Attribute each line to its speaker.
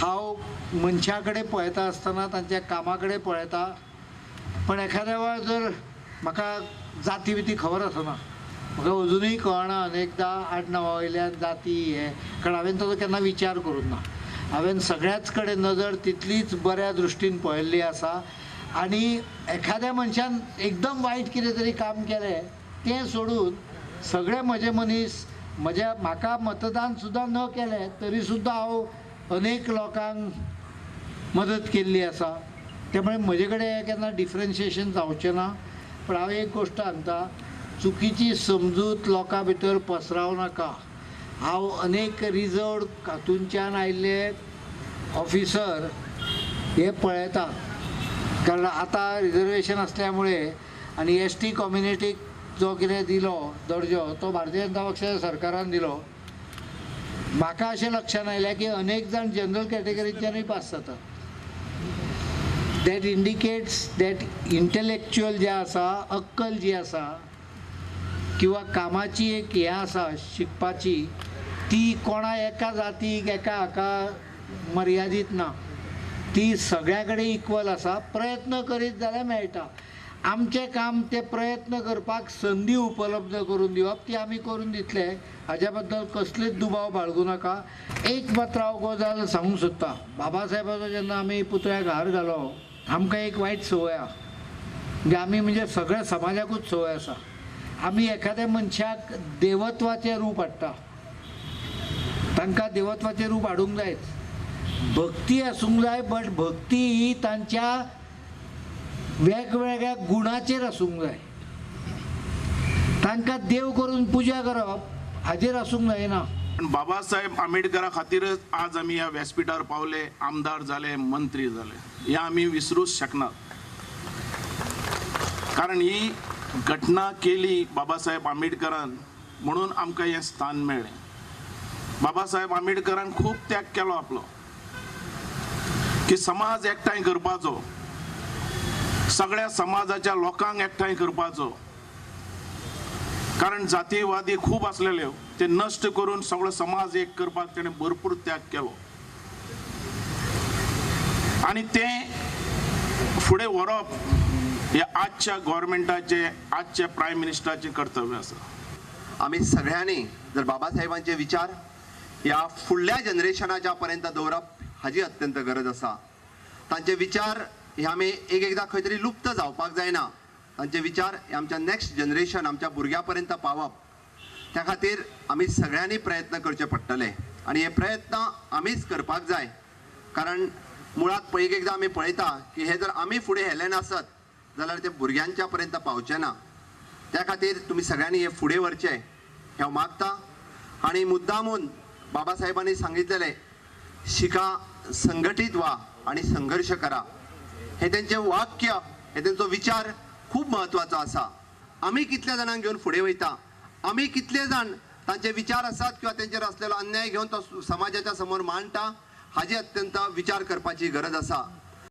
Speaker 1: हांव मनशा कडेन पळयता आसतना तांच्या कामा कडेन पळयता, पण एखाद्या वेळार जर म्हाका जाती बिती खबर आसना, म्हाका अजुनूय कळना अनेकदां आडनांवा वयल्यान जाती हें, कारण हांवें ताचो केन्ना विचार करूंक ना. हांवें सगळ्याच कडेन नदर तितलीच बऱ्या दृश्टीन पळयल्ली आसा आनी एखाद्या मनशान एकदम वायट कितें तरी काम केलें तें सोडून सगळे म्हजे मनीस म्हज्या म्हाका मतदान सुद्दां न केलें तरी सुद्दां हांव अनेक लोकांक मदत केल्ली आसा. त्यामुळे म्हजे कडेन केन्ना डिफरन्शिएशन जावचें ना. पण हांव एक गोश्ट सांगता, चुकीची समजूत लोकां भितर पसरावं नाका. हांव अनेक रिजर्वड हातूंच्यान आयिल्ले ऑफिसर हे पळयता, कारण आतां रिजर्वेशन आसल्या मुळे आनी एस टी कम्युनिटीक जो कितें दिलो दर्जो तो भारतीय जनता पक्षाच्या सरकारान दिलो. म्हाका अशें लक्षांत आयलें की अनेक जाण जनरल कॅटेगरींतल्यानूय पास जातात. That indicates that intellectual जें आसा, अक्कल जी आसा किंवा कामाची एक हें आसा शिकपाची, ती कोणा एका जातीक एका हाका मर्यादीत ना, ती सगळ्या कडेन इक्वल आसा. प्रयत्न करीत जाल्यार मेळटा. आमचें काम ते प्रयत्न करपाक संदी उपलब्ध करून दिवप, ती आमी करून दितले, हाज्या बद्दल कसलीच दुबाव बाळगूं नाका. एक मात्र हांव गजाल सांगूंक सोदतां, बाबासाहेबाचो जेन्ना आमी पुतळ्याक हार घालो, आमकां एक वायट संवय आसा, म्हणजे आमी म्हणजे सगळ्या समाजाकूच संवय आसा, आमी एखाद्या मनशाक देवत्वाचें रूप हाडटा. तांकां देवत्वाचें रूप हाडूंक जायच, भक्ती आसूंक जाय, बट भक्ती ही तांच्या वेगवेगळ्या गुणाचेर आसूंक जाय. तांकां देव करून पुजा करप हाजेर आसूंक जायना.
Speaker 2: बाबासाहेब आंबेडकरा खातीरच आज आमी ह्या व्यासपीठार पावले, आमदार जाले, मंत्री जाले, हे आमी विसरूच शकनात. कारण ही घटना केली बाबासाहेब आंबेडकरान म्हणून आमकां हें स्थान मेळ्ळें. बाबासाहेब आंबेडकरान खूब त्याग केलो आपलो, की समाज एकठांय करपाचो, सगळ्या समाजाच्या लोकांक एकठांय करपाचो. कारण जातीवादी खूब आसलेले, ते नश्ट करून सगळो समाज एक करपाक तेणें भरपूर त्याग केलो आनी तें फुडें व्हरप हे आजच्या गव्हर्मेंटाचें, आजच्या प्रायम मिनिस्टराचें कर्तव्य आसा.
Speaker 3: आमी सगळ्यांनी जर बाबासाहेबांचे विचार ह्या फुडल्या जनरेशनाच्या पर्यंत दवरप हाजी अत्यंत गरज आसा. तांचे विचार हे आमी एक एकदां खंय तरी लुप्त जावपाक जायना. तांचे विचार हे आमच्या नेक्स्ट जनरेशन, आमच्या भुरग्यां पर्यंत पावप, त्या खातीर आमी सगळ्यांनी प्रयत्न करचे पडटले आनी हे प्रयत्न आमीच करपाक जाय. कारण मुळांत एक एकदां आमी पळयता की हे जर आमी फुडें हेले नासत जाल्यार ते भुरग्यांच्या पर्यंत पावचे ना. त्या खातीर तुमी सगळ्यांनी हे फुडें व्हरचें हें हांव मागता. आनी मुद्दामून बाबासाहेबांनी सांगितलेलें, शिका, संघटीत व्हा आनी संघर्श करा, हे तेंचें वाक्य, हे तेंचो विचार खूब म्हत्वाचो आसा. आमी कितल्या जाणांक घेवन फुडें वयता, आमी कितले जाण तांचे विचार आसात किंवा तेंचेर आसलेलो अन्याय घेवन तो समाजाच्या समोर मांडटा, हाजी अत्यंत विचार करपाची गरज आसा.